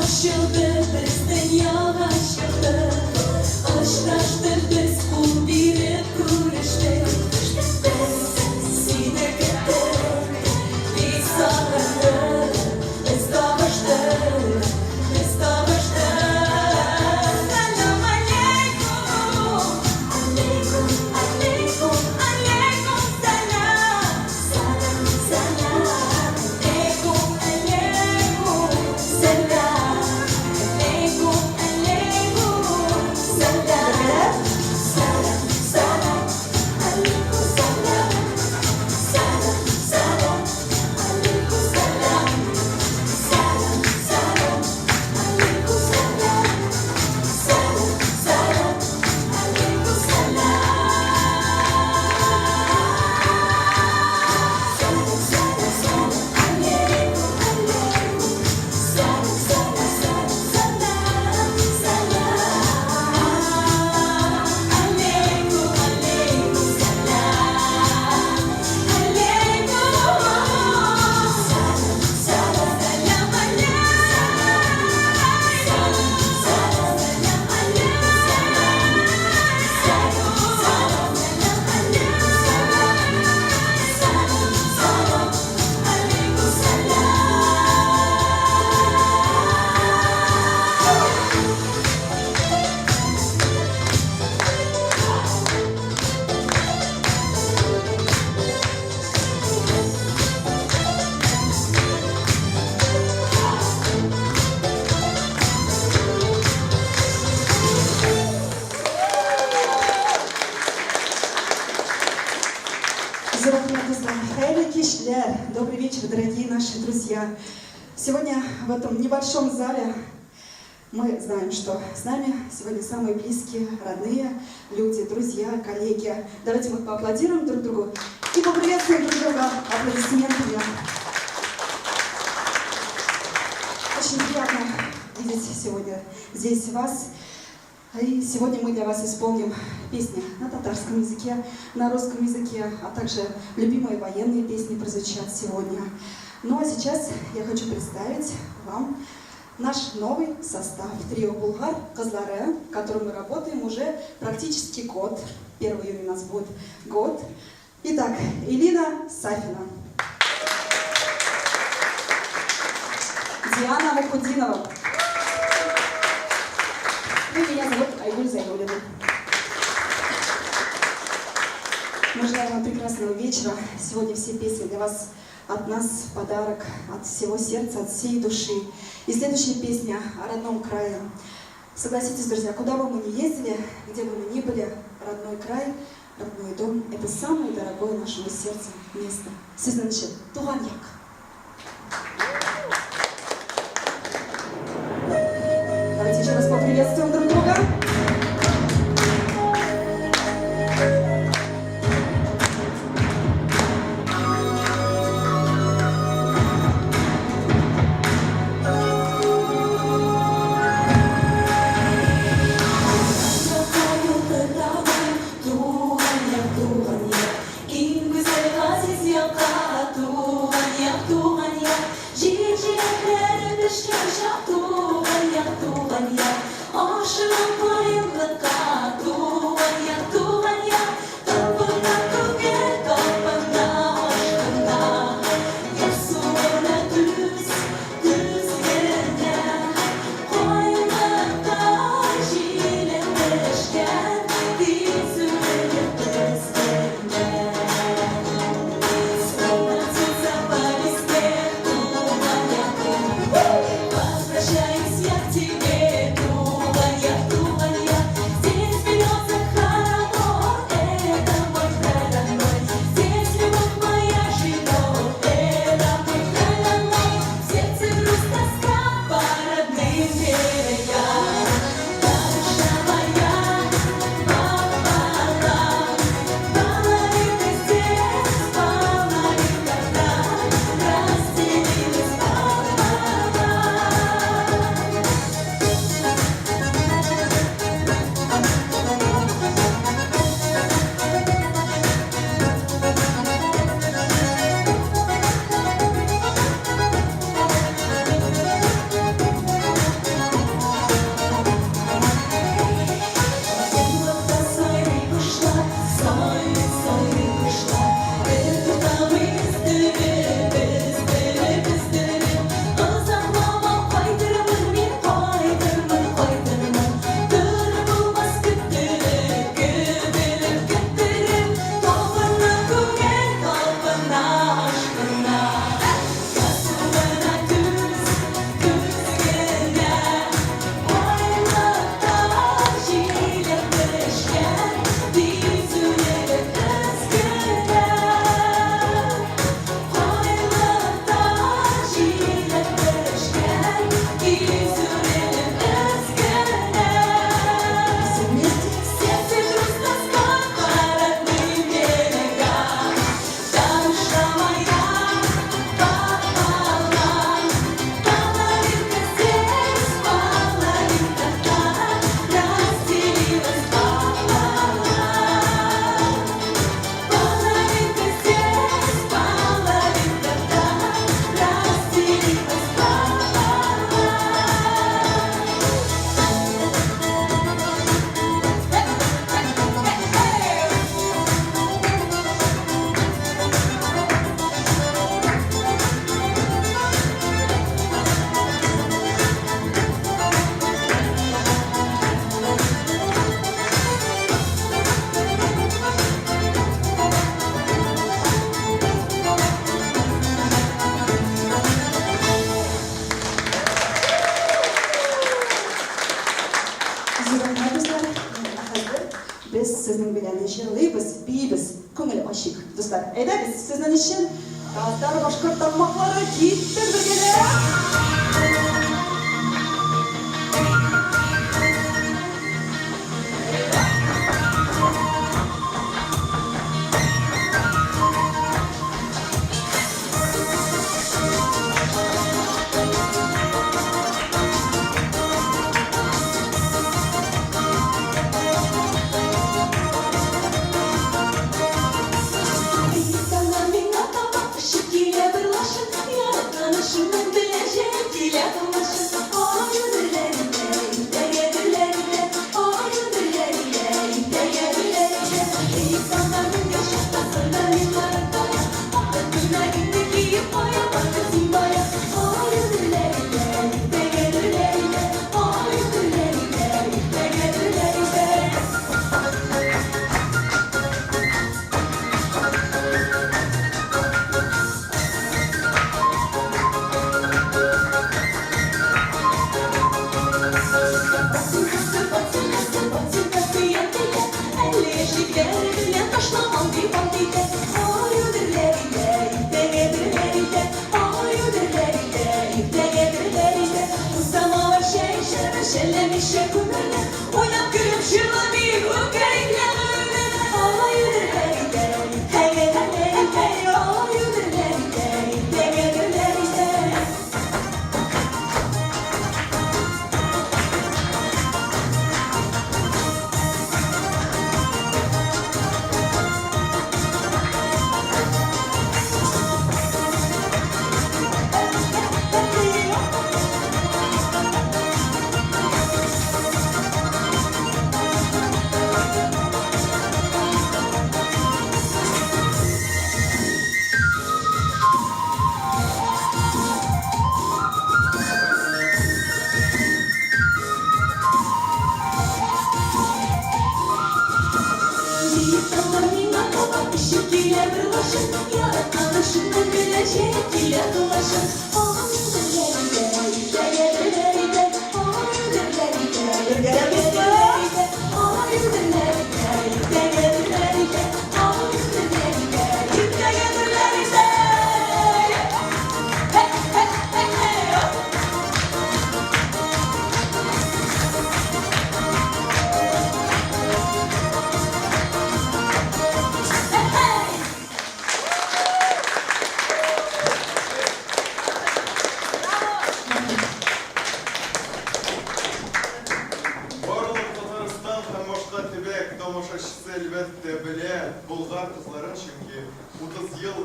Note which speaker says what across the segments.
Speaker 1: Ачылды, без дөньяга чыктык, Очраштык без, кул биреп күрештек. Без сине көттек, бик сагындык, Без табыштык, без табыштык. Сәлам алейкум, алейкум, алейкум, алейкум сәлам, сәлам, сәлам, алейкум, алейкум, сәлам, алейкум, алейкум, сәлам, сәлам, сәлам, алейкум сәлам, сәлам, сәлам, алейкум сәлам, сәлам, сәлам, алейкум сәлам, сәлам, сәлам, алейкум сәлам. Сәлам, сәлам, сәлам, алейкум, алейкум. Сәлам, сәлам, сәлам, сәлам, сәлам. Алейкум, алейкум, сәлам. Алейкум. Сәлам, сәлам, сәлам, алейкум. Сәлам, сәлам, сәлам, алейкум. Сәлам, сәлам, сәлам, алейкум. Сәлам, сәлам, алейкум сәлам.
Speaker 2: Хәерле кичләр! Добрый вечер, дорогие наши друзья! Сегодня в этом небольшом зале мы знаем, что с нами сегодня самые близкие, родные люди, друзья, коллеги. Давайте мы поаплодируем друг другу и поприветствуем друг друга аплодисментами. Очень приятно видеть сегодня здесь вас. И сегодня мы для вас исполним песни на татарском языке, на русском языке, а также любимые военные песни прозвучат сегодня. Ну а сейчас я хочу представить вам наш новый состав трио «Булгар Кызлары», в котором мы работаем уже практически год. 1 июня у нас будет год. Итак, Элина Сафина. Диана Мухутдинова.
Speaker 3: Ну, меня зовут Айгуль Зайнуллина.
Speaker 2: Мы желаем вам прекрасного вечера. Сегодня все песни для вас от нас подарок, от всего сердца, от всей души. И следующая песня о родном крае. Согласитесь, друзья, куда бы мы ни ездили, где бы мы ни были, родной край, родной дом – это самое дорогое нашему сердцу место. Сезнең өчен «Туган як». Давайте еще раз поприветствуем друг друга.
Speaker 1: Туган як, туган як, иң гүзәл газиз якка, туган як, туган як, җир җиләкләре пешкән чак, туган як, туган як, ашыгып каенлыкка, туган як, туган як, талпына күңел, талпына, ашкына, ярсуына түз, түз генә, каенлыктай җиләк пешкән, тиз үрелеп без генә. Словно птица по весне, туган як, возвращаюсь я к тебе, туган як, туган як.
Speaker 2: сезнең белән җырлыйбыз, биибез, күңел ачыйк, дуслар. Әйдәгез, сезнең өчен татар башкорт такмаклары киттек бергәләп!
Speaker 4: Барлык Татарстан һәм башка төбәк тамашачысы әлбәттә белә Болгар кызларын, чөнки 30 ел,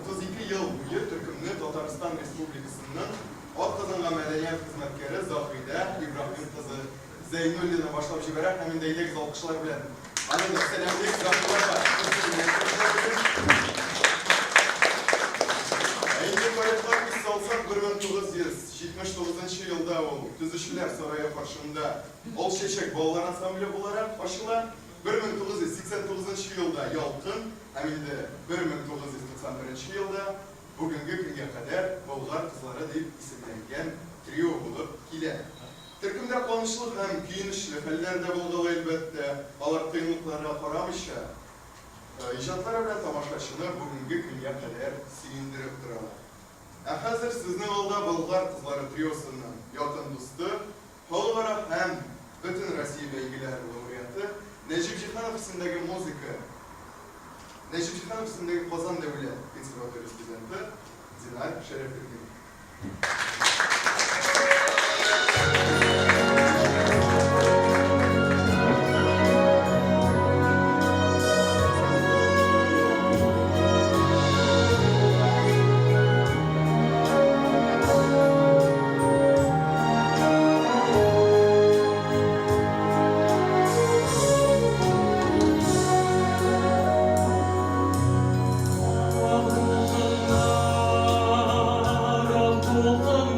Speaker 4: 32 ел буе төркемне Татарстан Республикасының атказанган мәдәният хезмәткәре Заһидә Ибраһим кызы Зәйнуллина башлап җибәрә һәм инде әйдәгез алкышлар белән аны да сәламлик. Заһидә апа, Ә инде тарихка күз салсак, 1979 елда ул Төзүчеләр сарае каршында Ал чәчәк балалар ансамбле буларак ачыла. 1989 елда Ялкын һәм инде 1991 елда бүгенге көнгә кадәр Болгар кызлары дип исемләнгән трио булып килә. Төркемдә куанычлы һәм көенечле хәлләр дә булгалый, әлбәттә. Алар кыенлыкларга карамыйча, иҗатлары белән тамашачыны бүгенге көнгә кадәр сөендереп торалар. Ә хәзер сезнең алда Болгар кызлары триосының якын дусты, халыкара һәм Бөтенроссия бәйгеләре лауреаты, Нәҗип Җиһанов исемендәге музыка Нәҗип Җиһанов исемендәге Казан дәүләт консерватория студенты Динар Шәрәфетдинов.
Speaker 1: Ак дулкыннар, ак дулкыннар.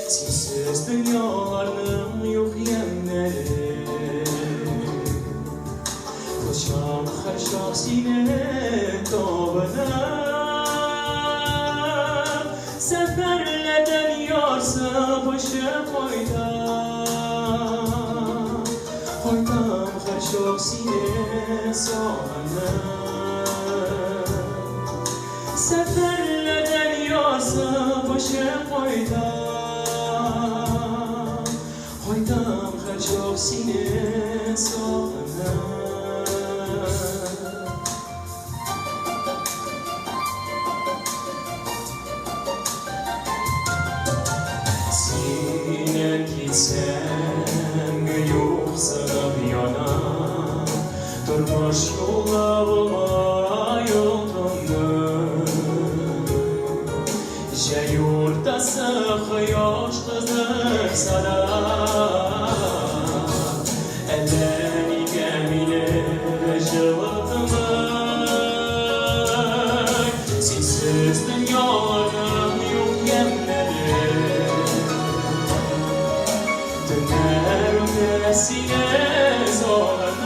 Speaker 5: Синсез дөньяларның юк ямьнәре. Кочам һәрчак сине табынып, Сәфәрләрдән ярсып очып кайтам. Кайтам һәрчак сине сагынып. Сәфәрләрдән ярсып очып кайтам. Кайтам һәрчак сине сагынып. Синнән китсәм, юксынып янам, Тормыш юлы болай йолкынды. Җәй уртасы кояш кыздырса да, Әллә нигә мине җылытмый. Синсез дөньяларның юк ямьнәре. Төннәр үтә сине сагынып,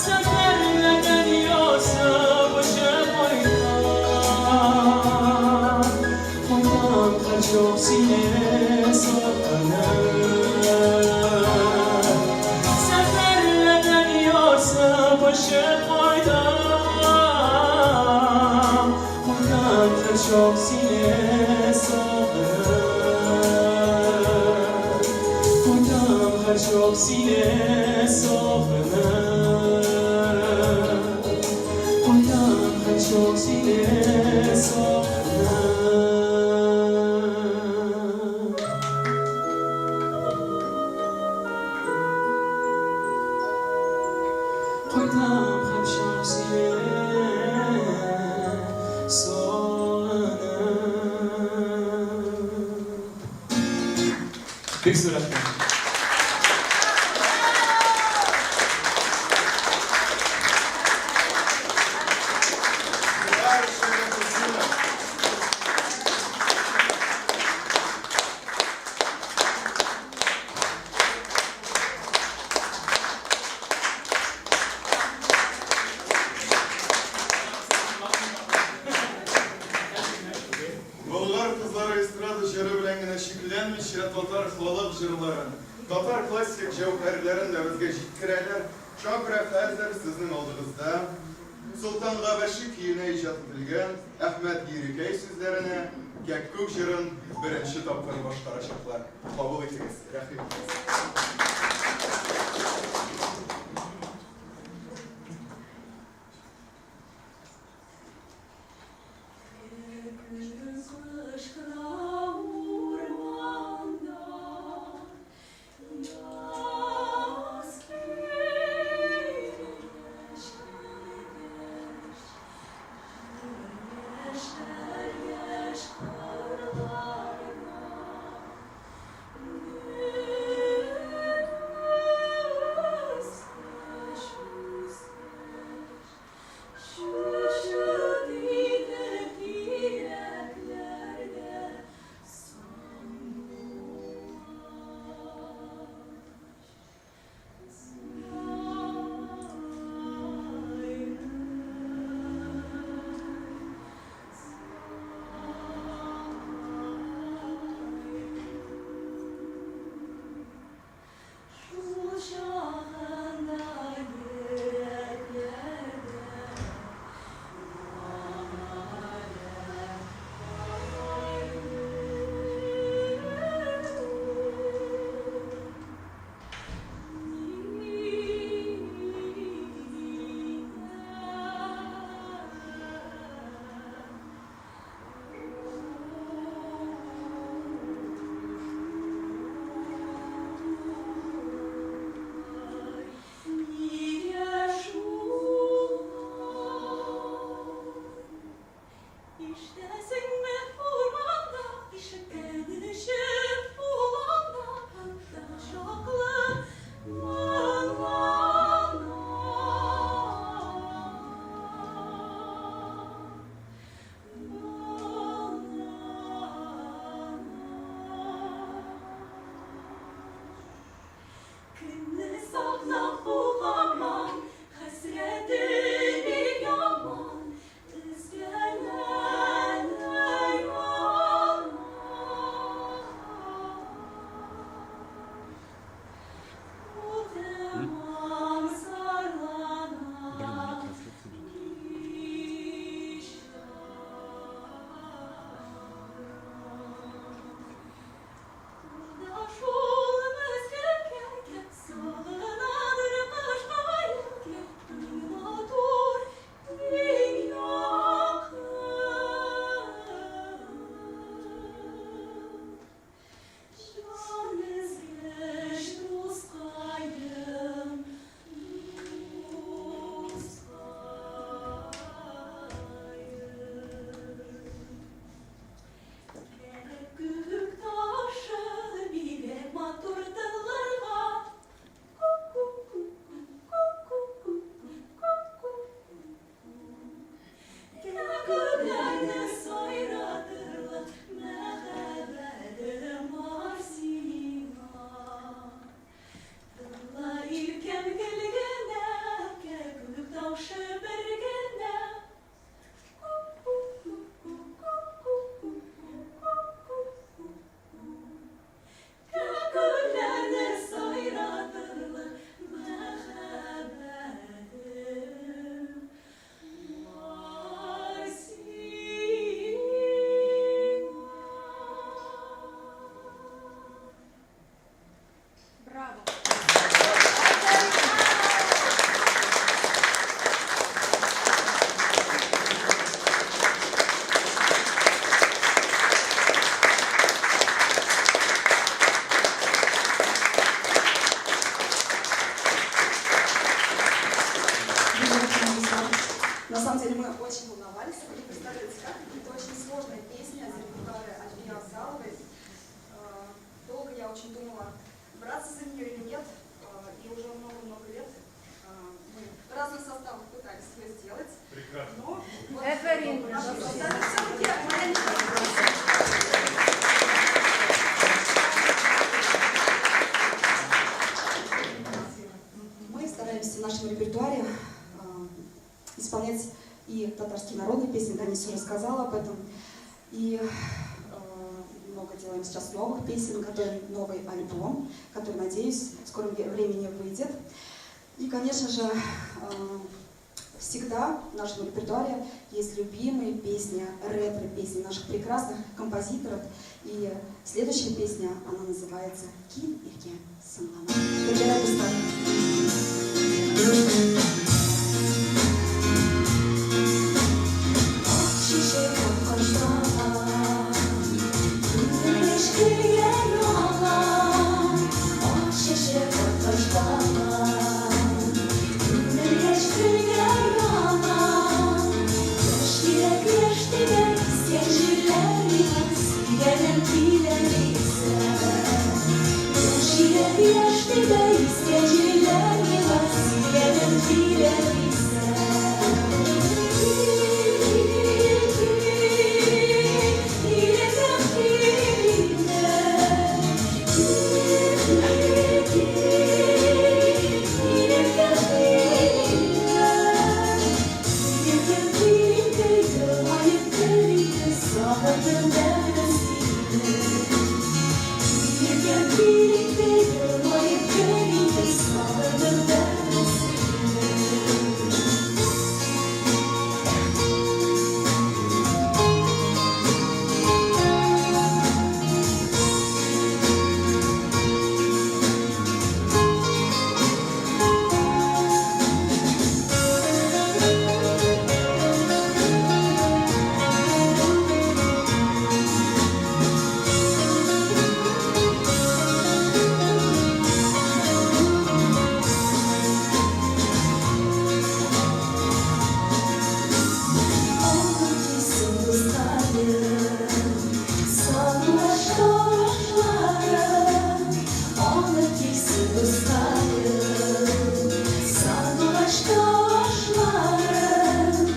Speaker 5: Сәфәрләрдән ярсып очып кайтам. Кайтам һәрчак сине сагынып. Сәфәрләрдән ярсып очып кайтам. Кайтам һәрчак сине сагынып. Кайтам һәрчак сине сагынып. Кайтам һәрчак сине сагынып. Кайтам һәрчак сине сагынып. Бик зур рәхмәт.
Speaker 4: Диләр Шәрәфетдинов. Болгар кызлары эстрада җыры белән генә чикләнмичә, татар халык җырларын, татар классик җәүһәрләрен дә безгә җиткерәләр. Шуңа күрә хәзер сезнең алдыгызда Солтан Габәши көенә иҗат ителгән Әхмәт Ерикәй сүзләренә Кәккүк җырын беренче тапкыр башкарачаклар. Кабул итегез, рәхим итегез.
Speaker 1: Көз кыш кына урманда, Яз килгәч, килгәч, Яшәргәч кырларда, Үскәч, үскәч, Чучык итеп тирәкләрдә Сандугач сайрый. Шул чагында йөрәкләрдә яна Нигә шулай? Ишетәсеңме урманда, ишектән эчеп уланда, Анда чаклы моңлана.
Speaker 2: представить как. Это очень сложная песня из репертуара Альфии Абзаловой. Долго я очень думала, браться за нее или нет. И уже много-много лет мы в разных составах пытались ее сделать.
Speaker 6: Прекрасно.
Speaker 2: Но вот
Speaker 7: Эферин.
Speaker 2: в нашем составе все-таки моя не получилась. Мы стараемся в нашем репертуаре исполнять и татарские народные песни, Данис уже рассказала об этом, и много делаем сейчас новых песен, готовим новый альбом, который, надеюсь, в скором времени выйдет. И, конечно же, всегда в нашем репертуаре есть любимые песни, ретро-песни наших прекрасных композиторов. И следующая песня, она называется «Кил иргә соңлама». Бергәләп дуслар.
Speaker 1: Чәчәк аткачлар, Күңелеш килгән алар. Ак чәчәк аткачлар, Күңелеш килгән алар. Яшь йөрәк яшь тибә, Искән җилләр миңа Сөйгәнем килә дисә. Яшь йөрәк яшь тибә, Искән җилләр миңа Сөйгәнем килә дисә. Кил, кил, кил, кил, Sağladım ben seni. Yürürken birlikte yılmayıp gönlümde sağladım ben seni. Aldım kesin dostlarım, sarmaş dolaşlarım. Aldım kesin dostlarım, sarmaş dolaşlarım.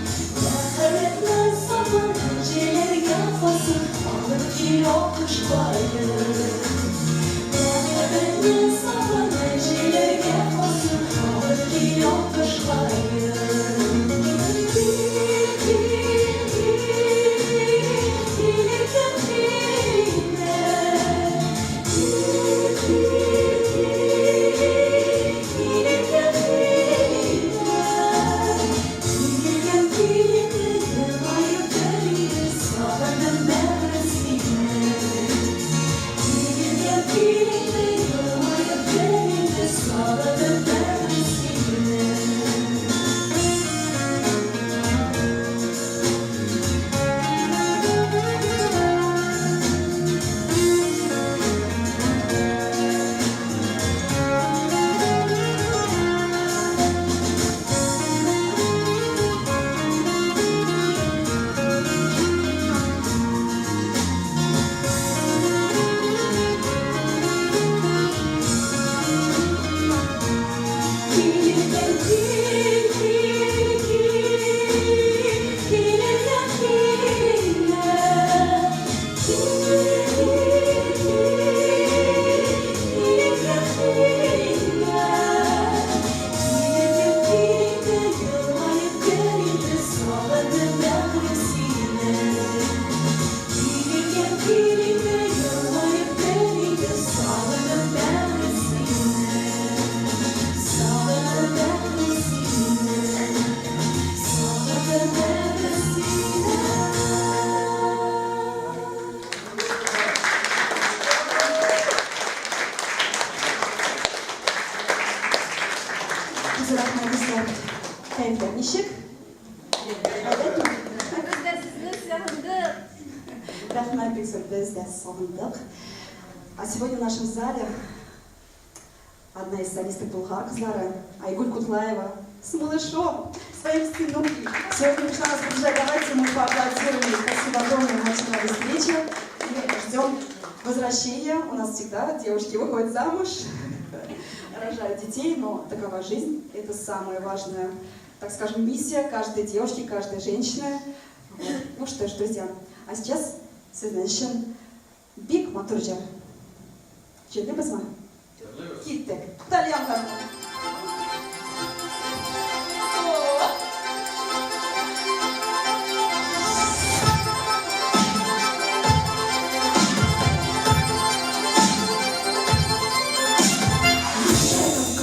Speaker 1: Məhəbbətlə sabır gecələrə fasıl, alıp ki yokuşlarım. Məhəbbətlə sabır gecələrə fasıl, alıp ki yokuşlarım. Gel, gel, gel, gelirken benimle. Gel, gel, gel, gelirken benimle. Gelirken birlikte yılmayıp gönlümde sağladım ben seni. Gelirken birlikte yılmayıp gönlümde sağladım ben seni. Gelirken gel, gel, gel, gelirken benimle. Gel, gel, gel, gelirken benimle. Gelirken birlikte yılmayıp gönlümde sağladım ben seni. Gelirken birlikte yılmayıp gönlümde sağladım ben seni. Sağladım ben seni. Sağladım ben seni.
Speaker 2: Зур рәхмәт, дуслар. Кәефләр ничек?
Speaker 7: Без дә сезне сагындык.
Speaker 2: Рәхмәт, бик зур, без дә сагындык. А сегодня в нашем зале одна из солисток Болгар кызлары, Айгуль Кутлаева, с малышом, своим сыном. Сегодня пришла нас поддержать. Давайте мы поаплодируем. ей. Спасибо огромное, мы очень рады встрече. И ждем возвращения. У нас всегда девушки выходят замуж, рожают детей, но такова жизнь. Это самая важная, так скажем, миссия каждой девушки, каждой женщины. Вот. Ну что ж, друзья, а сейчас сезнең өчен бик матур җыр. Җырлыйбызмы? Киттек. Тальянка.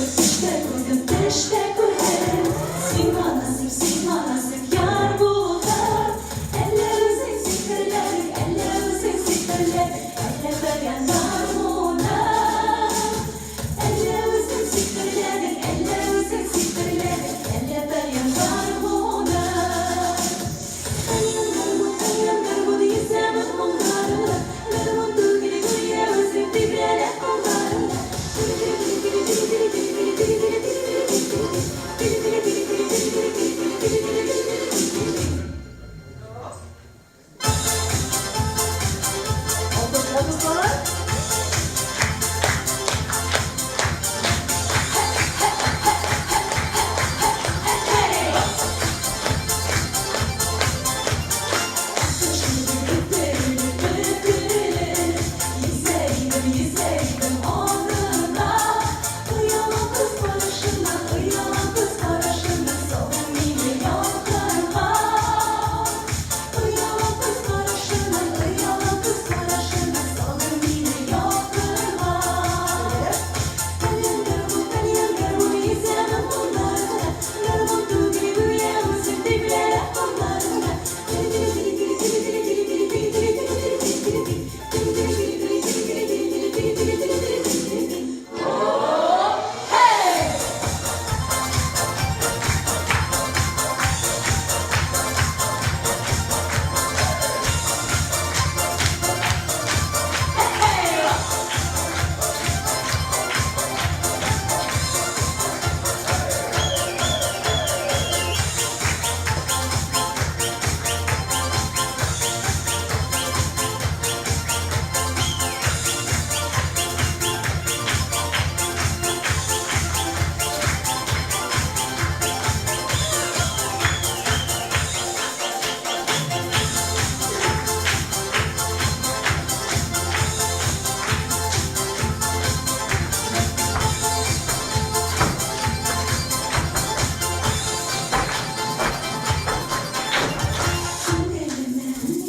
Speaker 1: Төштә күрдем, төштә күрдем, Сиңа насыйп, сиңа насыйп яр булдым. Әллә үзең сихерләдең, әллә үзең сихерләдең, Әллә тальян гармуның. Әллә үзең сихерләдең, әллә үзең сихерләдең, Әллә тальян гармуның. Тальян гармун, тальян гармун, йөзәмен моңнарында, Гармун түгел гүя үзең тибрәлә кулларында.
Speaker 2: Алкышлар, дуслар.
Speaker 1: Йөзәйдем, йөзәйдем анына, Оялам күз карашыннан, оялам күз карашыннан, Салдың мине ялкынга. Оялам күз карашыннан, оялам күз карашыннан, Салдың мине ялкынга. Тальян гармун, тальян гармун, йөзәмен моңнарында, Гармун түгел гүя үзең тибрәлә кулларында.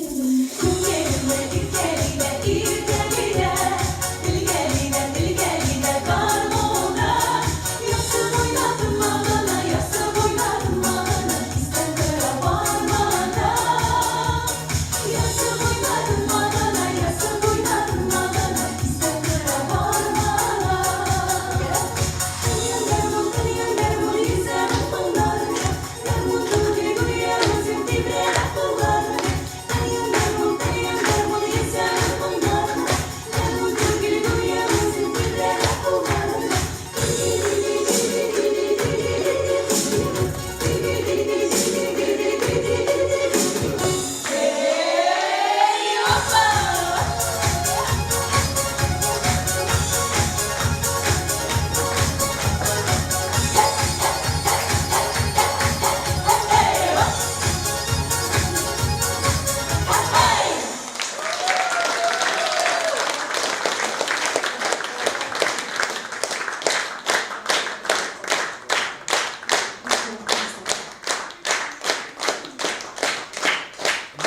Speaker 1: Күңелемә, иркәлидә, иркәлидә, Телгәлидә, телгәлидә гармунда. Ясы буйладым магына, ясы буйладым магына, Истән тора бармада. Ясы буйладым магына, ясы буйладым магына, Истән тора бармада. Тальян гармун, тальян гармун, йөзәмен моңнарында, Гармун түгел гүя үзең тибрәлә кулларында. Тальян гармун, тальян гармун, йөзәмен моңнарында, Гармун түгел гүя үзең тибрәлә кулларында.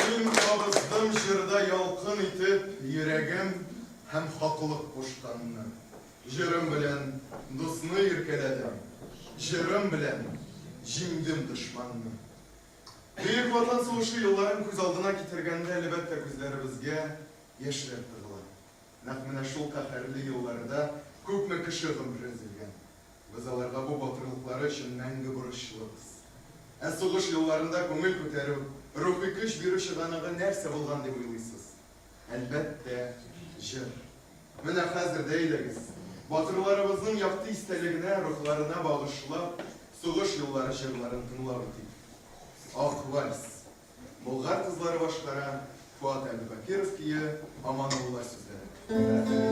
Speaker 4: Мин кабыздым җырда ялкын итеп йөрәгем һәм хаклык кушканны. Җырым белән дусны иркәләдем, җырым белән җиңдем дошманны. Бөек Ватан сугышы елларын күз алдына китергәндә, әлбәттә, күзләребезгә яшьләр тыгыла. Нәкъ менә шул каһәрле елларда күпме кеше гомере өзелгән. Без аларга бу батырлыклары өчен мәңге бурычлыбыз. Ә сугыш елларында күңел күтәрү, рухи көч бирү чыганагы нәрсә булган дип уйлыйсыз? Әлбәттә, җыр. Менә хәзер дә әйдәгез, батырларыбызның якты истәлегенә, рухларына багышлап, сугыш еллары җырларын тыңлап үтик. Ак вальс. Болгар кызлары башкара, Фуат Әбүбәкеров көе, Аманулла сүзләре. Рәхим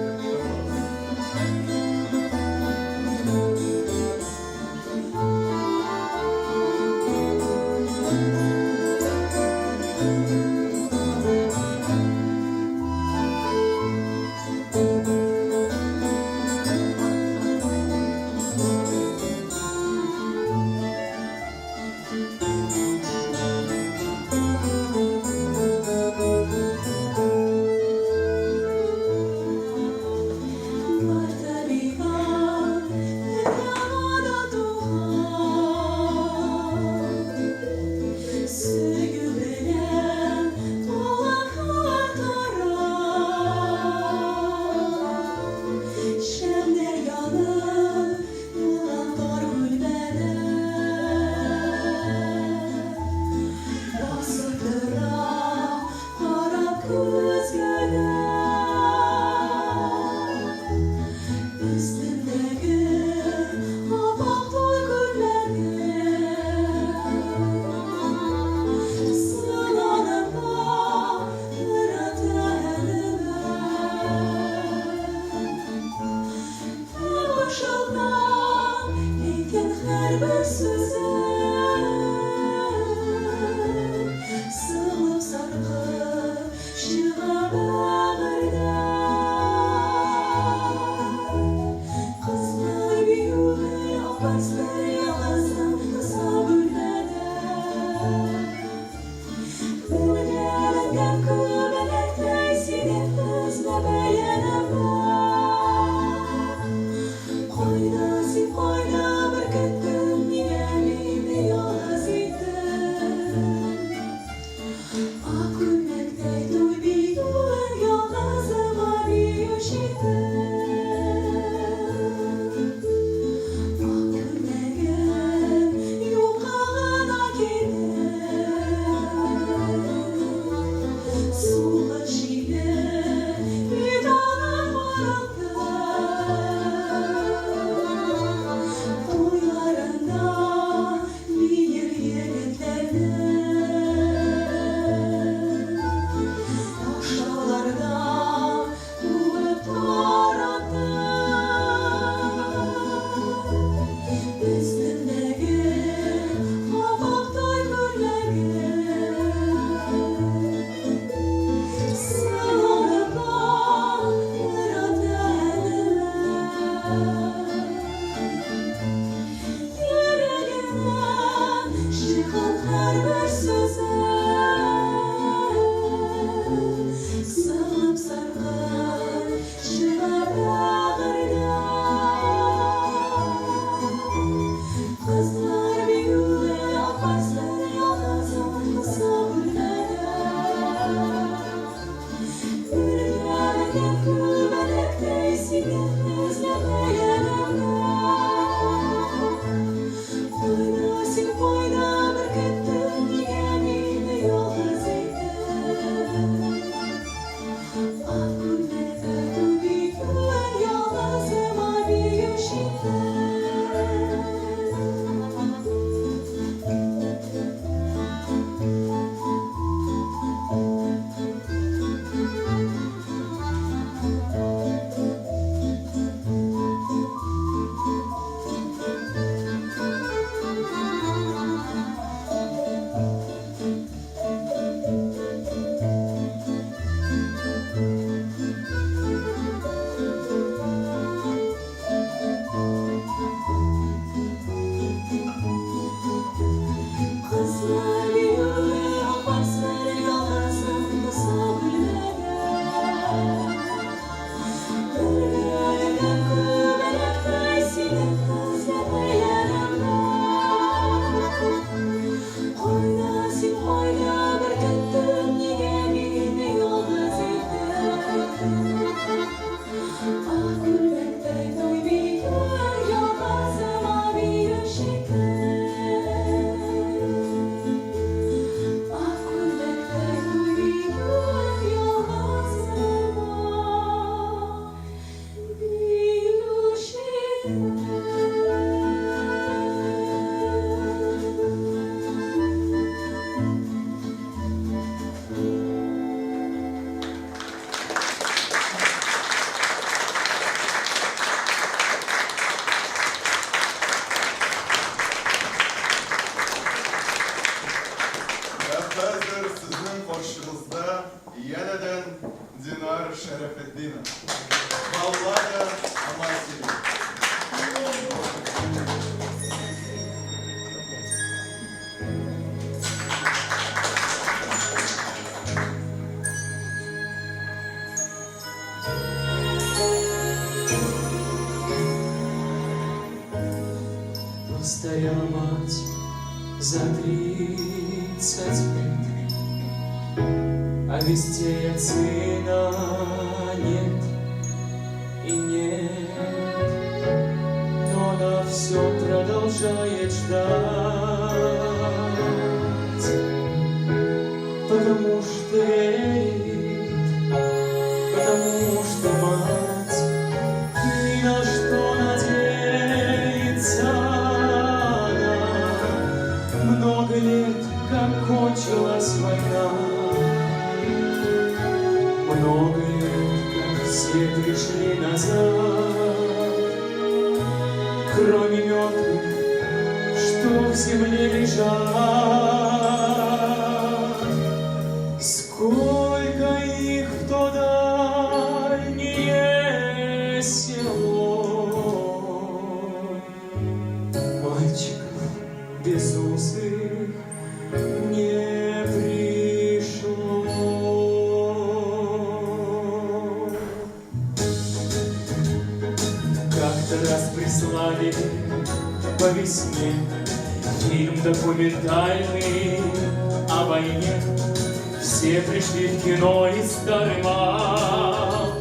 Speaker 4: итеп тыңлагыз. Янәдән Динар Шәрәфетдинов. Баллада о матери.
Speaker 5: Постарела мать за 30 лет, а вестей от сына нет и нет. Но она все продолжает ждать, потому что верит, потому что мать, ни на что надеется она. Много лет, как кончилась война, много лет, как все пришли назад, кроме мертвых, что в земле лежат. Сколько их в то дальнее село, мальчиков безусых не пришло. Как-то раз прислали по весне фильм документальный о войне. Все пришли в кино, и стар и мал.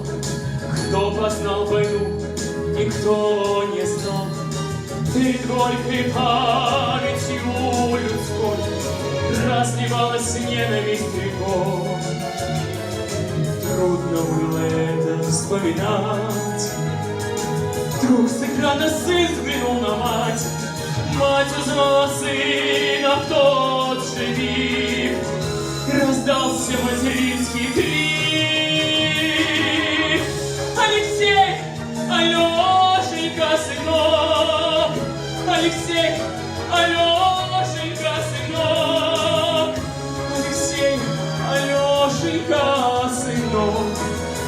Speaker 5: Кто познал войну и кто не знал, перед горькой памятью людской разливалась ненависть рекой. Трудно было это вспоминать. Вдруг с экрана сын взглянул на мать. Мать узнала сына в тот же миг. Раздался материнский крик. Алексей, Алешенька, сынок! Алексей, Алешенька, сынок! Алексей, Алешенька, сынок!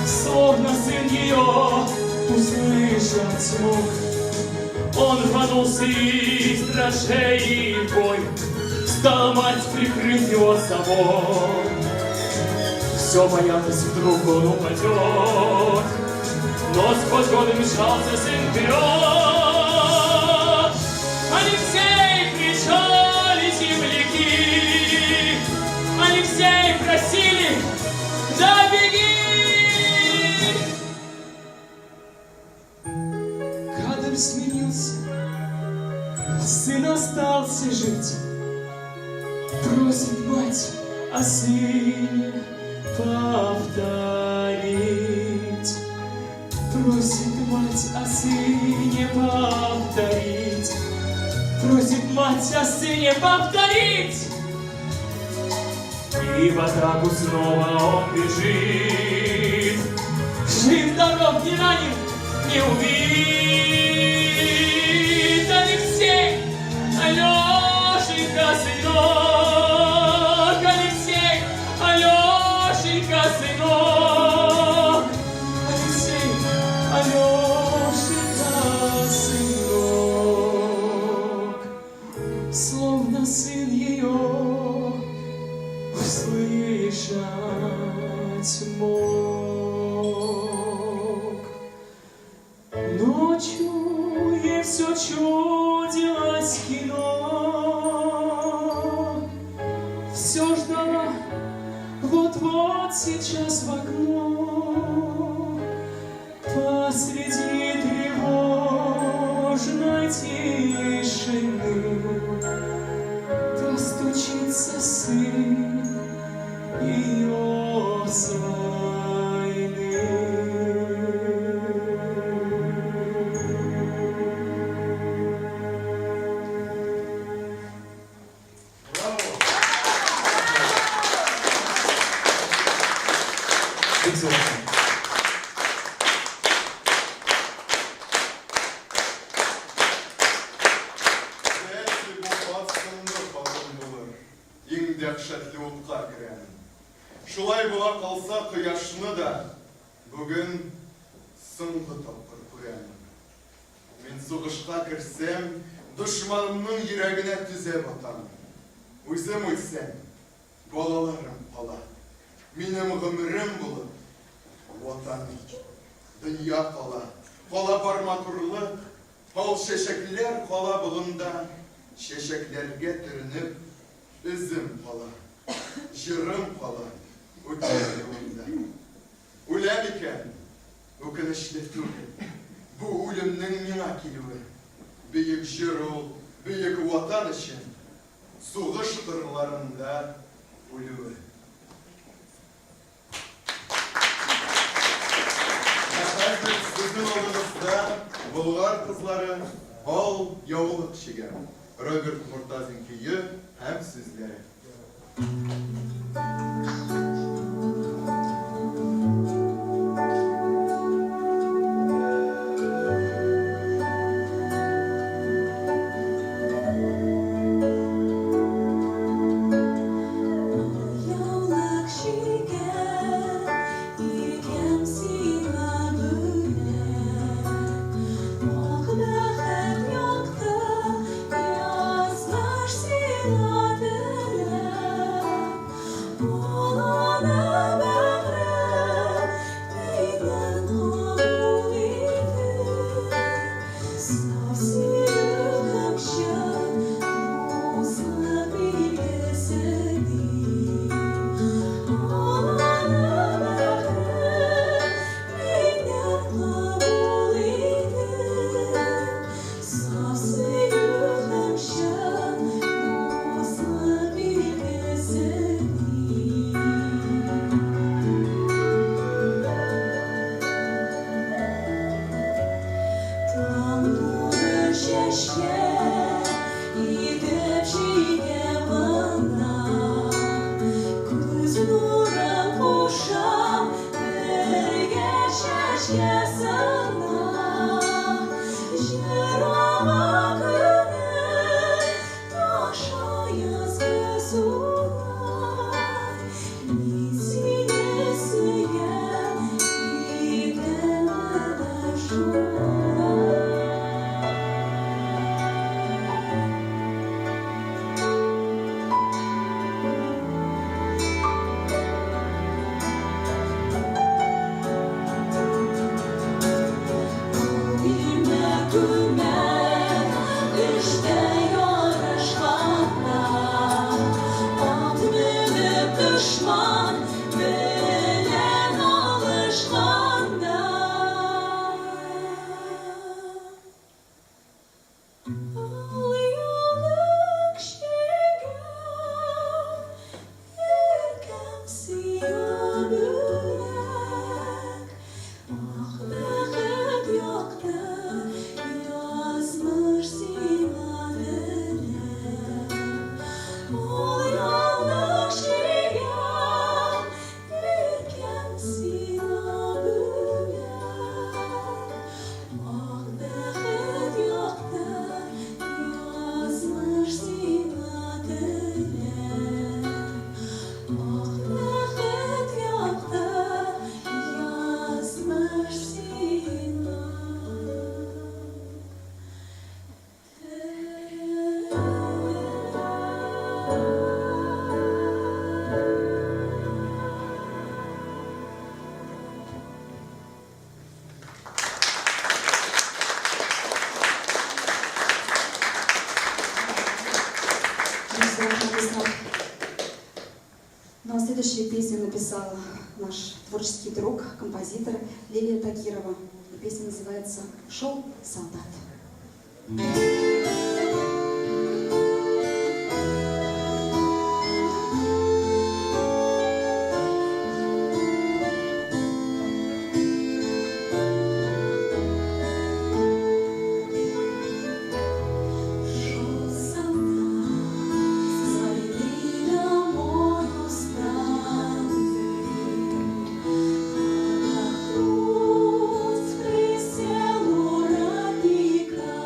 Speaker 5: Словно сын ее услышать мог. Он рванулся из траншеи в бой, стала мать, прикрыв его собой. Все боялась, вдруг он упадет, но сквозь годы мчался сын вперед. Алексей, кричали земляки, Алексей, просили, да беги! Кадр сменился, сын остался жить. Просит мать о сыне повторить. Просит мать о сыне повторить. Просит мать о сыне повторить. И в атаку снова он бежит. Жив-здоров, не ранен, не убит. Алексей, Алешенька, сынок. Алексей, Алешенька, сынок. Алексей, Алешенька, сынок. Словно сын ее услышать мог. Ночью ей все чудилось кино, все ждала, вот-вот сейчас в окно посреди тревожной тишины постучится сын ее с войны.
Speaker 4: Браво!
Speaker 5: Бик зур рәхмәт.
Speaker 4: Бәлки бу хат соңгы хатым булыр. Иң дәһшәтле утка керәмен. Шулай була калса, кояшны да бүген соңгы тапкыр күрәмен. Мин сугышка керсәм, дошманымның йөрәгенә төзәп атам. Үзем үлсәм, балаларым кала. Минем гомерем булып, Ватан, дөнья кала. Кала бар матурлык, ал чәчәкләр кала болында, чәчәкләргә төренеп, эзем кала, җырым кала үткән юлымда. Үләм икән, үкенечле түгел, бу үлемнең миңа килүе. Бөек җыр ул, бөек Ватан өчен сугыш кырларында үлүе. Ә хәзер сезнең алдыгызда Болгар кызлары Ал яулык чигәм, Роберт Мортазин көе һәм сүзләре.
Speaker 1: Яулык чигәм, иркәм сиңа бүләк. Ак бәхет якты, язмыш сиңа теләк. Баланы бәгърем миннән кабул итеп. Саф сөю һәм чын дуслык билгесе дип. Баланы бәгърем миннән кабул итеп. Саф сөю һәм чын дуслык билгесе дип. Таң нуры чәчкә итеп чигә гына. Күз нурын кушам бергә чәчкә сыңар. Җыр ага күңел таша язгы сулар. Мин сине сөям, иркәм менә шулай. Бирмә күмәк эштә ярышканда, Ат менеп дошман белән алышканда. Ал яулык чигәм, иркәм сиңа бүләк. Ак бәхет якты, язмыш сиңа теләк. Ал яулык чигәм, иркәм сиңа бүләк. Ак бәхет якты, язмыш сиңа теләк. Ак бәхет якты, язмыш сиңа
Speaker 2: Друзья, рәхмәт. Ну а следующую песню написала наш творческий друг, композитор Лилия Тагирова. И песня называется «Шел солдат».
Speaker 1: Шел солдат с войны домой усталый, Отдохнуть присел у родника.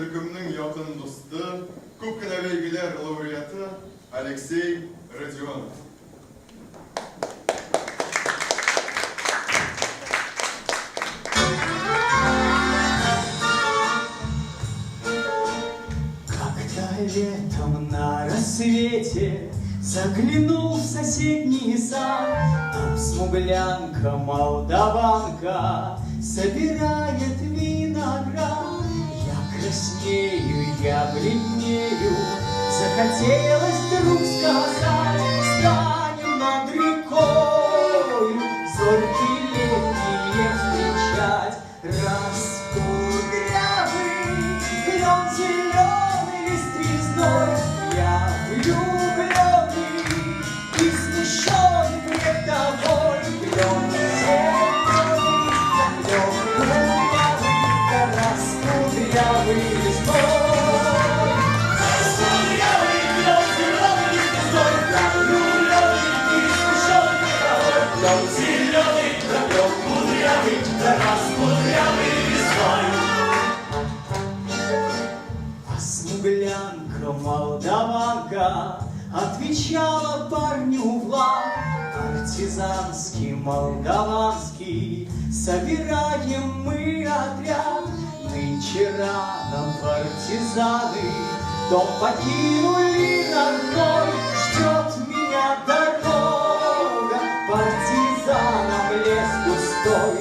Speaker 4: төркемнең якын дусты, күп кенә бәйгеләр лауреаты Алексей Родионов.
Speaker 6: Как-то летом на рассвете Заглянул в соседний сад. Там смуглянка, молдаванка Собирает виноград. Я краснею, я бледнею, Захотелось вдруг сказать: Станем над рекою Зорьки летние встречать. Раскудрявый клен зеленый лист резной, Я влюбленный и смущенный пред тобой. Клен зеленый, да клен кудрявый, да раскудрявый лесной. Раскудрявый клен зеленый лист резной, Я влюбленный и смущенный пред тобой. Клен зеленый, да клен кудрявый, да раскудрявый лесной. А смуглянка, молдаванка Отвечала парню Влад: Партизанский, молдаванский, Собираем мы отряд. Нынче рано партизаны Дом покинули родной, Ждет меня дорога Партизанам лес густой.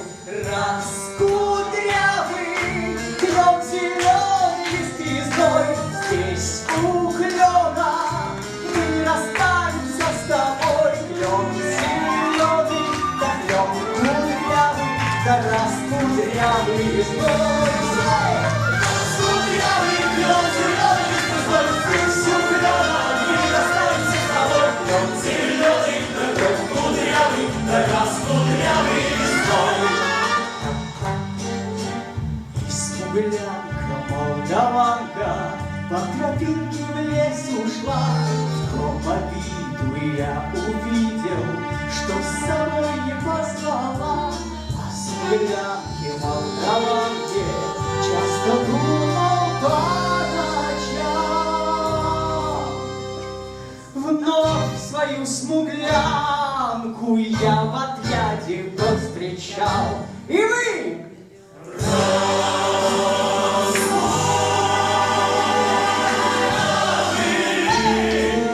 Speaker 6: Раскудрявый клен зеленый лист резной, Здесь у клена мы не расстанемся с тобой. Клен зеленый, да клен кудрявый, да раскудрявый лесной. Раскудрявый клен зеленый лист резной, Здесь у клена мы не расстанемся с тобой. Клен зеленый, да клен кудрявый, да раскудрявый лесной. И смуглянка, молдаванка По тропинке в лес ушла. В том обиду я увидел, Что с собой не позвала. О смуглянке, молдаванке Часто думал по ночам. Вновь свою смуглянку я в отряде повстречал. И вы!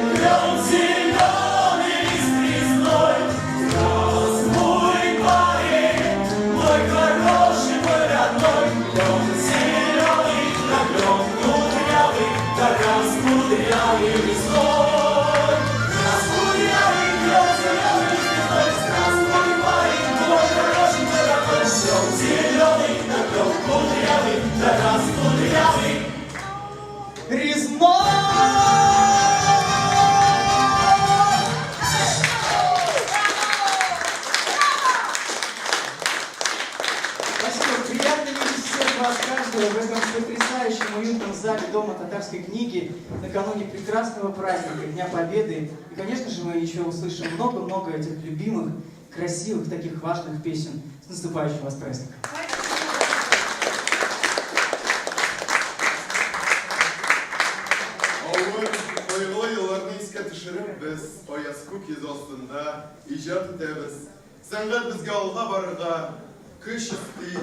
Speaker 5: Клен зеленый лист резной, Здравствуй, парень, мой хороший, мой родной. Клен зеленый, да клен кудрявый, да раскудрявый лесной. Раскудрявый клен зеленый лист резной, Здравствуй, парень, мой хороший, мой родной. Клен зеленый, да клен кудрявый, да раскудрявый
Speaker 6: резной.
Speaker 8: Спасибо. Приятно видеть всех вас, каждого в этом потрясающем уютном зале Дома татарской книги накануне прекрасного праздника, Дня Победы. И, конечно же, мы еще услышим много-много этих любимых, красивых, таких важных песен. С наступающим вас праздником!
Speaker 4: Авыр, кайгылы елларны искә төшереп, без аяз күк йөзе астында иҗат итәбез. Сәнгать безгә алга барырга көч өсти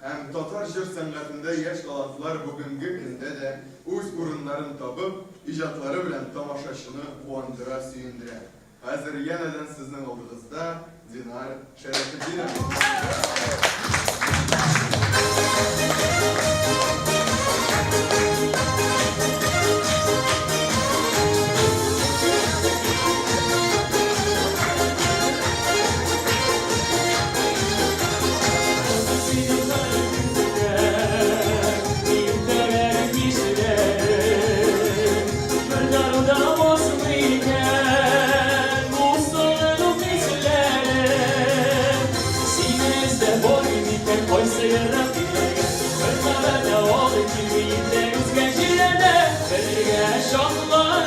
Speaker 4: һәм татар җыр сәнгатендә яшь талантлар бүгенге көндә дә үз урыннарын табып, иҗатлары белән тамашачыны куандыра, сөендерә. Хәзер янәдән сезнең алдыгызда Динар Шәрәфетдинов.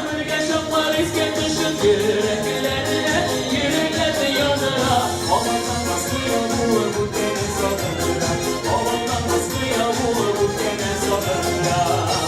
Speaker 5: Бергә чаклар искә төшеп йөрәкләрне, йөрәкләрне яндыра. Кабатланмас хыял булып үткәне сагындыра. Кабатланмас хыял булып үткәне сагындыра.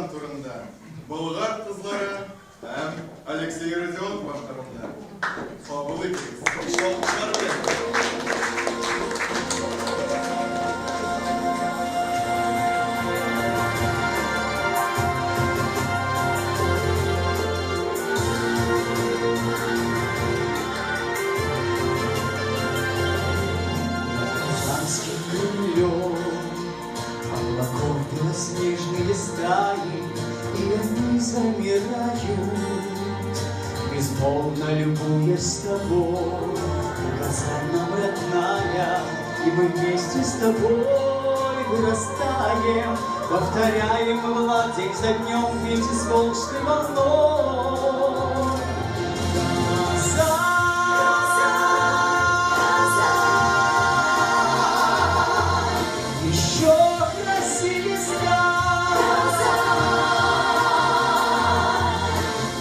Speaker 4: Казан турында, Болгар кызлары һәм Алексей Родионов башкаруында. Кабул итегез, көчле алкышлар белән.
Speaker 6: Казанским Кремлем Облаков белоснежные стаи, И они замирают, Безмолвно любуясь тобой. Ты, Казань нам родная, И мы вместе с тобой вырастаем, Повторяем мы день за днем вместе с волжской волной. Казань, еще красивее стал.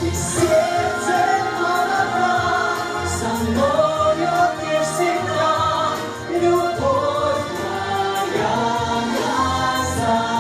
Speaker 6: И сердце молода, со мною ты всегда, любовь моя Казань.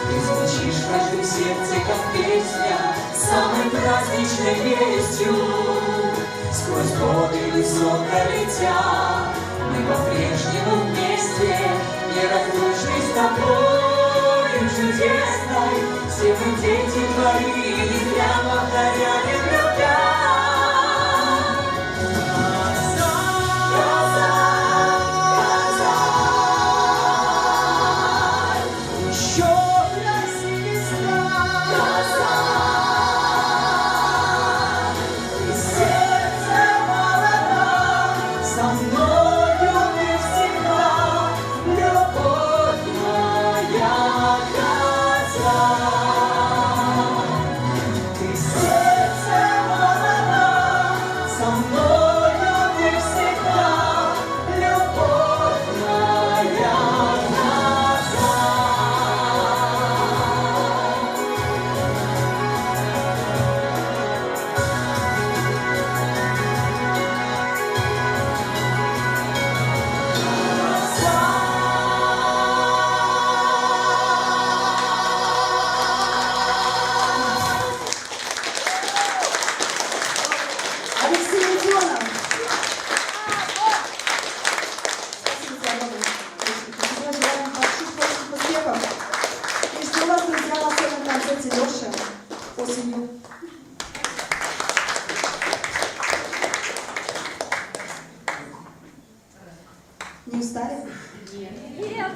Speaker 6: Ты звучишь в каждом сердце, как песня, самой праздничной вестью. Сквозь годы высоко летя, мы по-прежнему вместе, неразлучны с тобой чудесной. Все мы дети твои, не зря повторяем любя. Казань, Казань, еще красивее стал. И сердце молода, со мною ты всегда, любовь моя Казань. Ты сердце молода, со мною ты всегда, любовь моя Казань.
Speaker 2: Алексей Родионов! Спасибо тебе огромное. Друзья, желаем больших творческих успехов. И ждем вас, друзья, на сольном концерте Леши осенью. Не устали?
Speaker 7: Нет.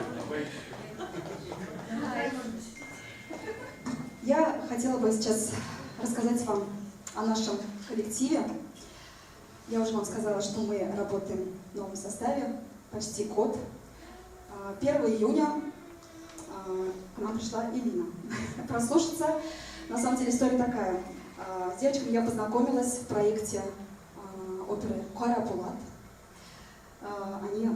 Speaker 2: Я хотела бы сейчас рассказать вам о нашем коллективе. Я уже вам сказала, что мы работаем в новом составе почти год. 1 июня к нам пришла Элина прослушаться. На самом деле история такая. С девочками я познакомилась в проекте оперы «Кара Булат». Они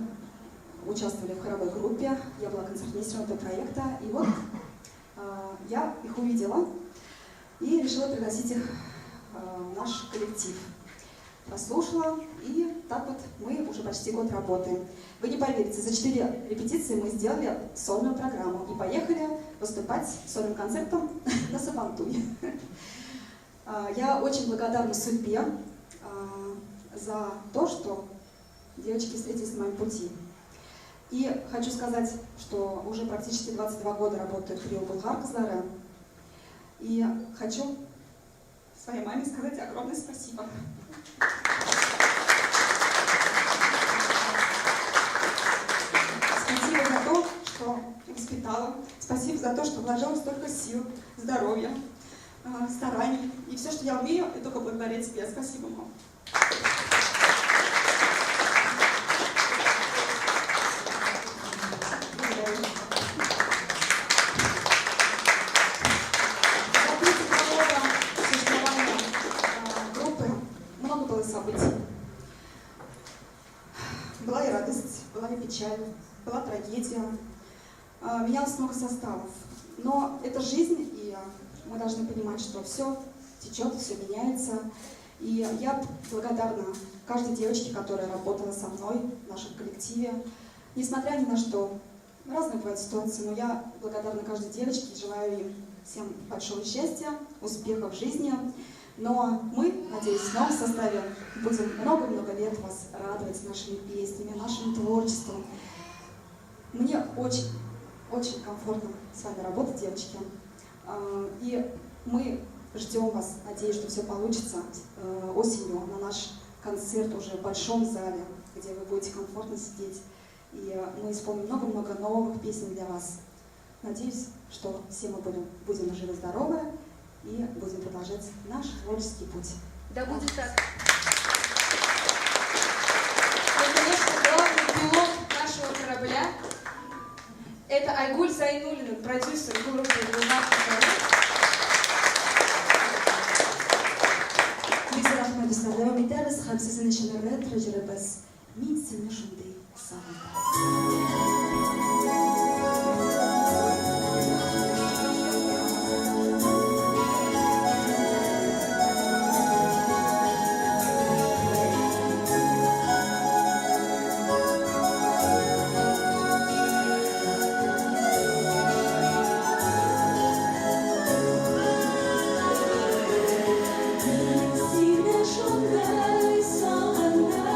Speaker 2: участвовали в хоровой группе, я была концертмейстером этого проекта. И вот я их увидела и решила пригласить их в наш коллектив. Прослушала, и так вот мы уже почти год работаем. Вы не поверите, за 4 репетиции мы сделали сольную программу и поехали выступать сольным концертом на Сабантуй. Я очень благодарна судьбе за то, что девочки встретились на моем пути. И хочу сказать, что уже практически 22 года работаю в трио «Болгар кызлары». И хочу своей маме сказать огромное спасибо. Спасибо за то, что воспитала. Спасибо за то, что вложила столько сил, здоровья, стараний. И все, что я умею, это только благодаря тебе. Спасибо, мам. Благодарю. За 32 года существования группы много было событий. Была и радость, была и печаль, была трагедия. Менялось много составов. Но это жизнь, и мы должны понимать, что все течет, все меняется. И я благодарна каждой девочке, которая работала со мной в нашем коллективе. Несмотря ни на что, разные бывают ситуации, но я благодарна каждой девочке и желаю им всем большого счастья, успехов в жизни. Но мы, надеюсь, в новом составе будем много-много лет вас радовать нашими песнями, нашим творчеством. Мне очень, очень комфортно с вами работать, девочки. И мы ждем вас, надеюсь, что все получится осенью на наш концерт уже в большом зале, где вы будете комфортно сидеть. И мы исполним много-много новых песен для вас. Надеюсь, что все мы будем живы-здоровы и будем продолжать наш творческий путь.
Speaker 7: Да будет так.
Speaker 3: Ну, конечно, главный пилот нашего корабля – это Айгуль Зайнуллина, продюсер группы «Болгар кызлары».
Speaker 1: Бик рәхмәт, дуслар. Дәвам итәбез һәм сезнең өчен ретро җырыбыз «Мин сине шундый сагындым». Сине шундый сагындым.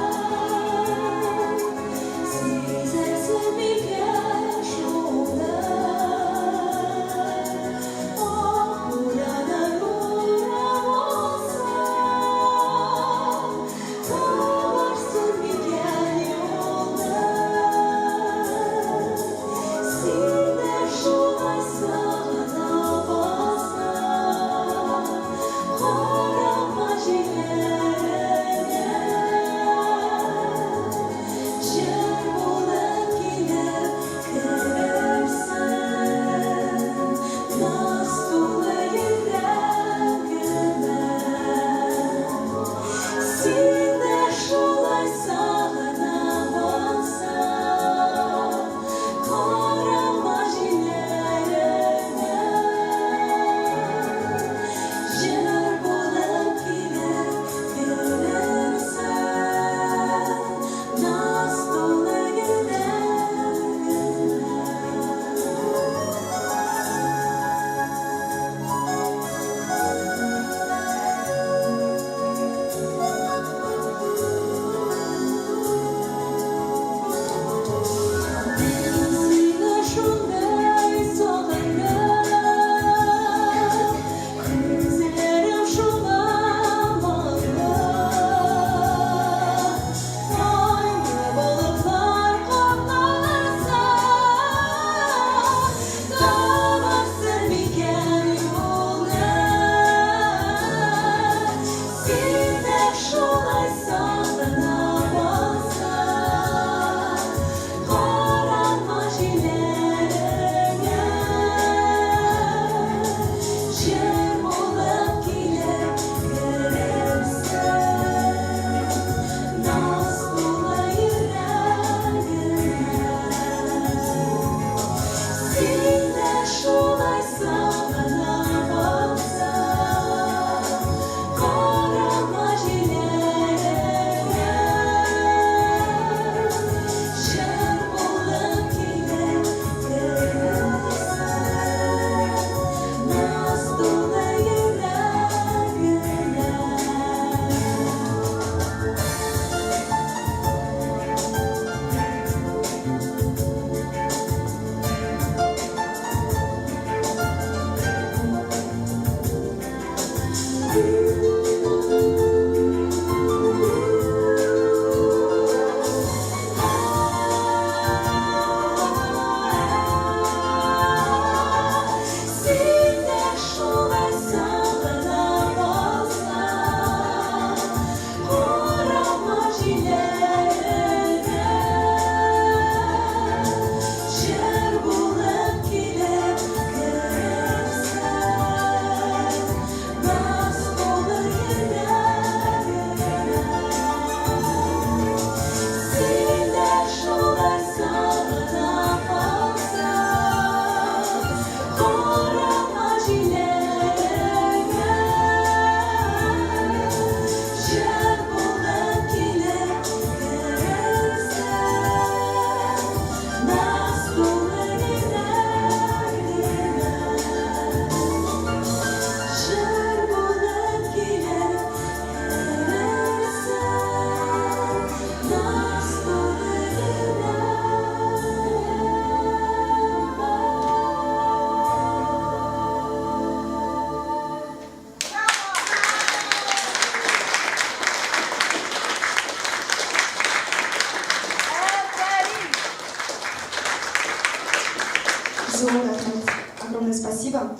Speaker 2: Рәхмәт, огромное спасибо.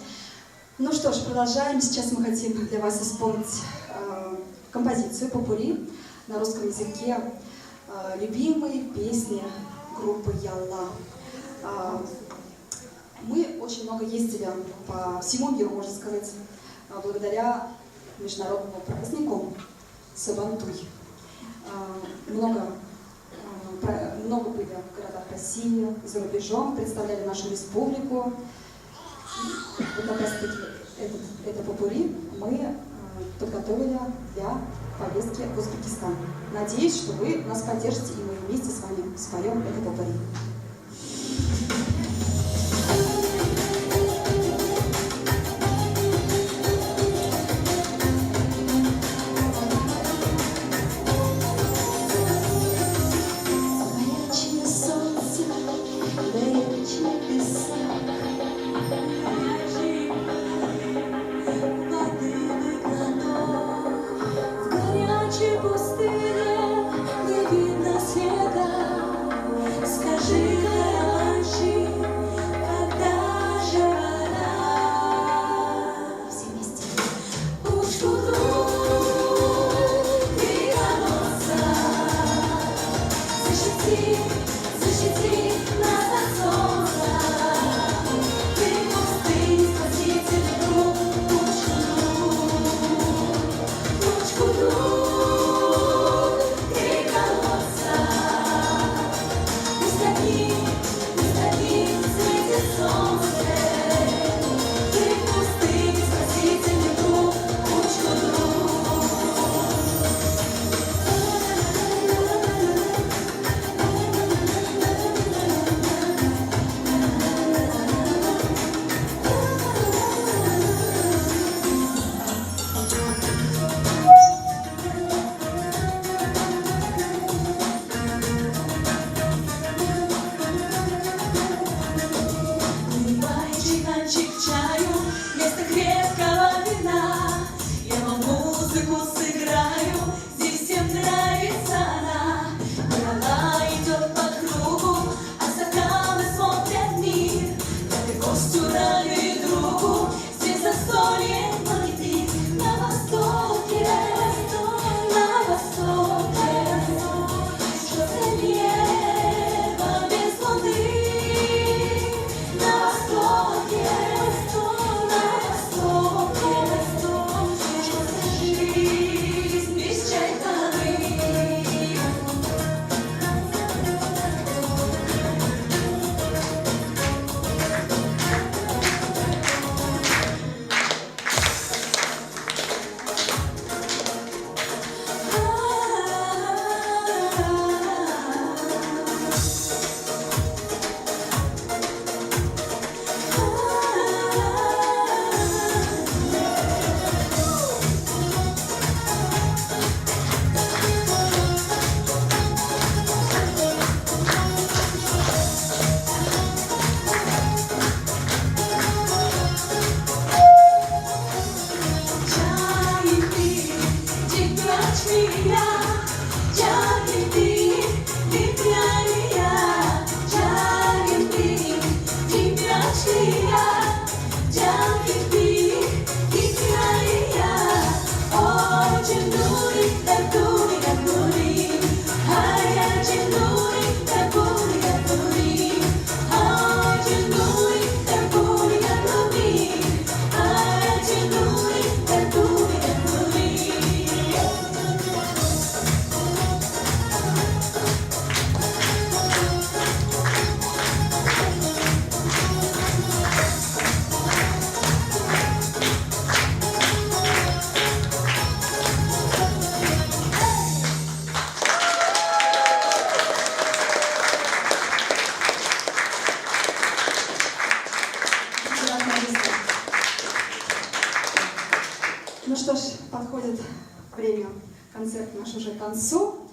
Speaker 2: Ну что ж, продолжаем. Сейчас мы хотим для вас исполнить композицию «Попурри» на русском языке, любимые песни группы «Ялла». Мы очень много ездили по всему миру, можно сказать, благодаря международному празднику Сабантуй. Много были в городах России, за рубежом, представляли нашу республику. И вот как раз таки это попурри мы подготовили для поездки в Узбекистан. Надеюсь, что вы нас поддержите, и мы вместе с вами споем это попурри.
Speaker 1: Горячее солнце дает небеса, воды глоток. В горячей пустыне не видно света. Скажи, караванщик, когда же пора? Все вместе. Уж три колодца. Защити, защити нас от солнца. Ты пустыни, спасительный круг, тучку друг, три колодца. Пусть одни светит солнце. Ты пустыни, спасительный круг, тучку друг. Наливай чайханчик чаю вместо крепкого вина. Я вам музыку сыграю, здесь всем нравится она. Голова идет по кругу, а стаканы смотрят мир. Как и гостю раю и другу, здесь застолье кипит. На востоке, на востоке, что за небо без луны. На востоке, на востоке, что за жизнь без чайханы.
Speaker 2: Ну что ж, подходит время концерт наш уже к концу.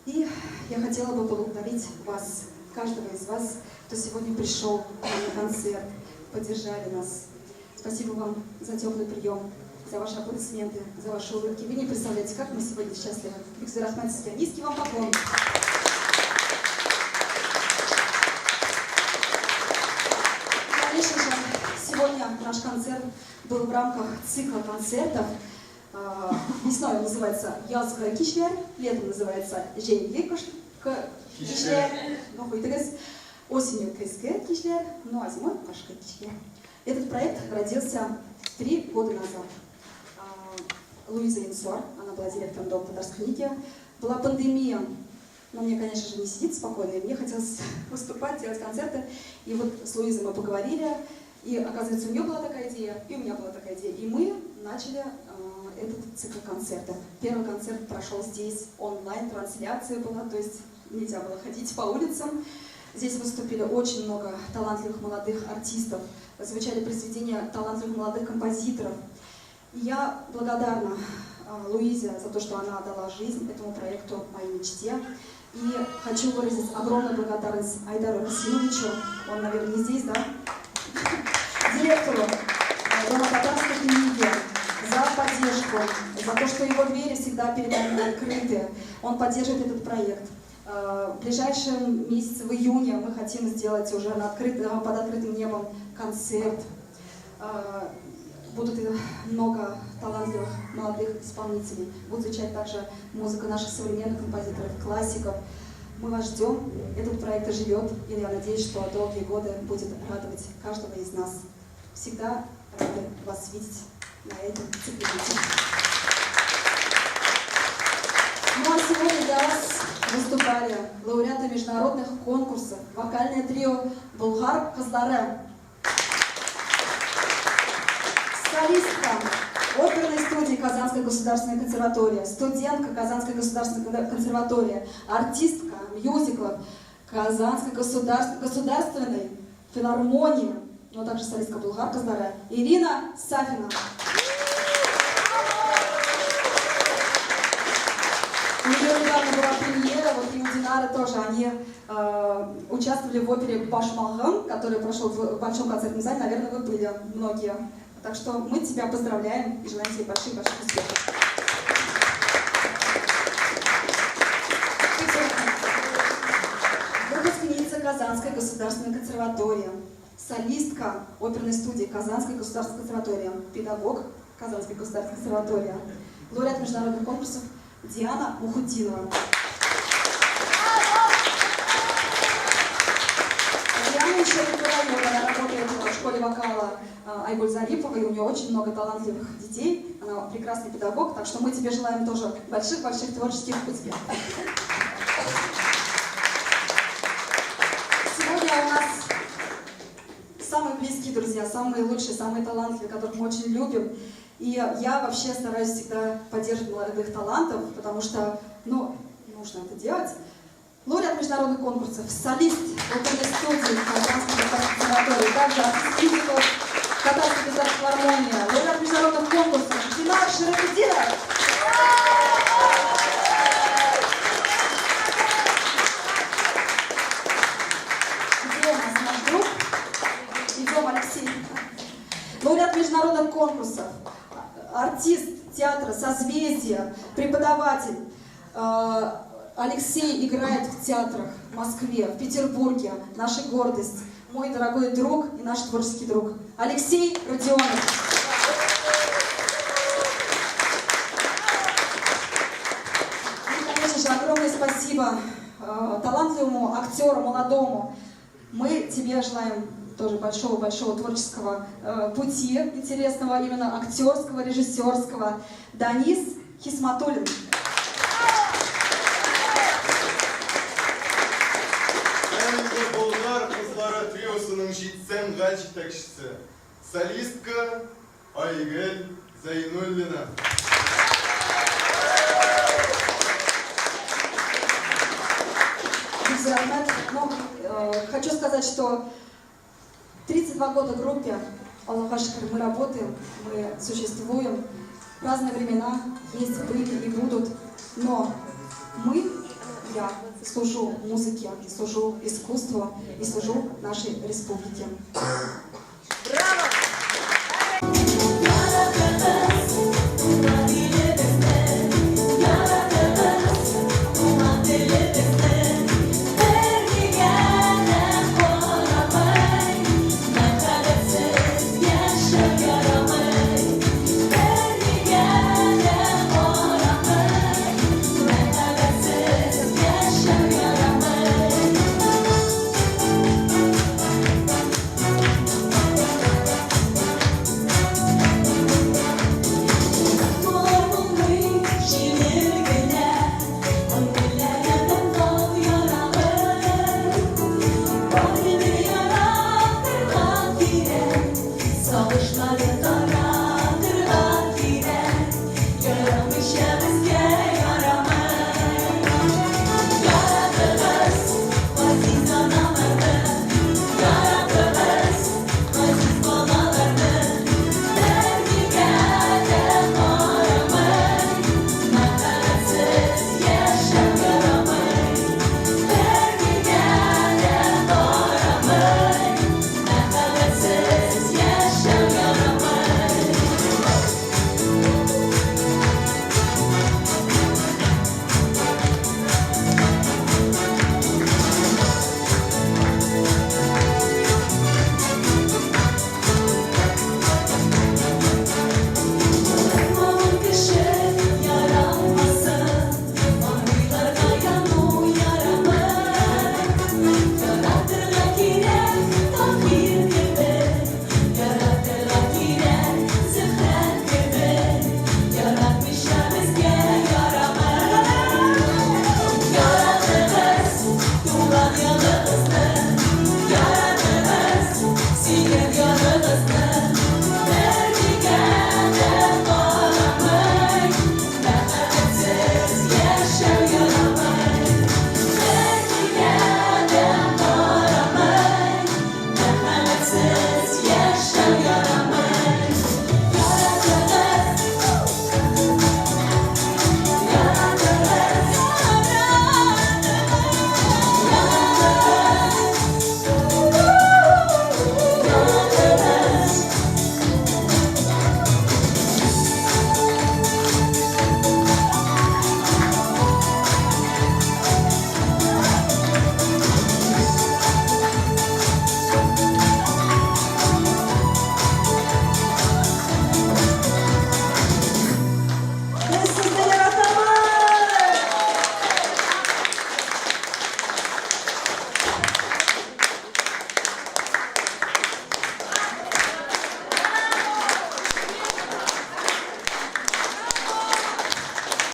Speaker 2: И я хотела бы поблагодарить вас, каждого из вас, кто сегодня пришел к нам на концерт, поддержали нас. Спасибо вам за теплый прием, за ваши аплодисменты, за ваши улыбки. Вы не представляете, как мы сегодня счастливы. Бик зур рәхмәт сезгә. Низкий вам поклон. Конечно же, сегодня наш концерт был в рамках цикла концертов. Весной он называется «Язгы кичләр», летом называется «Җәйге кичләр», ну, осенью «Көзге кичләр», ну а зимой «Кышкы кичләр». Этот проект родился 3 года назад. Луиза Инсуар, она была директором Дома татарской книги. Была пандемия, но мне, конечно же, не сидеть спокойно, и мне хотелось выступать, делать концерты. И вот с Луизой мы поговорили, и, оказывается, у нее была такая идея, и у меня была такая идея. И мы начали этот цикл концертов. Первый концерт прошел здесь, онлайн-трансляция была, то есть нельзя было ходить по улицам. Здесь выступили очень много талантливых молодых артистов, звучали произведения талантливых молодых композиторов. И я благодарна Луизе за то, что она дала жизнь этому проекту «Моей мечте». И хочу выразить огромную благодарность Айдару Расимовичу, он, наверное, не здесь, да? Директору Дома татарской книги, за поддержку, за то, что его двери всегда перед нами открыты. Он поддерживает этот проект. В ближайшем месяце, в июне, мы хотим сделать уже под открытым небом концерт. Будут много талантливых молодых исполнителей. Будет звучать также музыка наших современных композиторов, классиков. Мы вас ждем. Этот проект живет, и я надеюсь, что долгие годы будет радовать каждого из нас. Всегда рады вас видеть на этом цикле. Ну а сегодня для вас выступали лауреаты международных конкурсов, вокальное трио «Болгар кызлары», солистка оперной студии Казанской государственной консерватории, студентка Казанской государственной консерватории, артистка мюзиклов Казанской государственной филармонии, ну а также солистка «Болгар кызлары» Ирина Сафина. У нее недавно была премьера, вот и у Динары тоже, они участвовали в опере «Башмагым», который прошел в Большом концертном зале, наверное, вы были многие. Так что мы тебя поздравляем и желаем тебе больших-больших успехов. Выпускница Казанской государственной консерватории, солистка оперной студии Казанской государственной консерватории, педагог Казанской государственной консерватории, лауреат международных конкурсов Диана Мухутдинова. Диана еще преподает, она работает в школе вокала Айгуль Зариповой, у нее очень много талантливых детей, она прекрасный педагог, так что мы тебе желаем тоже больших-больших творческих успехов. Сегодня у нас самые близкие друзья, самые лучшие, самые талантливые, которых мы очень любим. И я вообще стараюсь всегда поддерживать молодых талантов, потому что, ну, нужно это делать. Лауреат международных конкурсов, солист оперной студии Казанской государственной консерватории, также артист мюзиклов Татарской государственной филармонии, лауреат международных конкурсов Динар Шарафутдинов. Где у нас наш друг? Идем, Алексей. Лауреат международных конкурсов, артист театра «Созвездие», преподаватель. Алексей играет в театрах в Москве, в Петербурге. Наша гордость. Мой дорогой друг и наш творческий друг. Алексей Родионов. И, конечно же, огромное спасибо талантливому актеру, молодому. Мы тебе желаем тоже большого-большого творческого пути, интересного, именно актерского, режиссерского. Данис Хисматуллин.
Speaker 4: Әлеге Болгар кызлары триосының сәнгать җитәкчесе, солистка Айгөл Зәйнуллина.
Speaker 2: Рәхмәт. Ну, хочу сказать, что 32 года группе, Аллага шөкер, мы работаем, мы существуем. Разные времена есть, были и будут. Но мы, я служу музыке, служу искусству и служу нашей республике.
Speaker 1: Яратабыз, туган илебезне, яратабыз, туган телебезне. Бернигә дә карамый, мәхәббәт Сагышлары тара.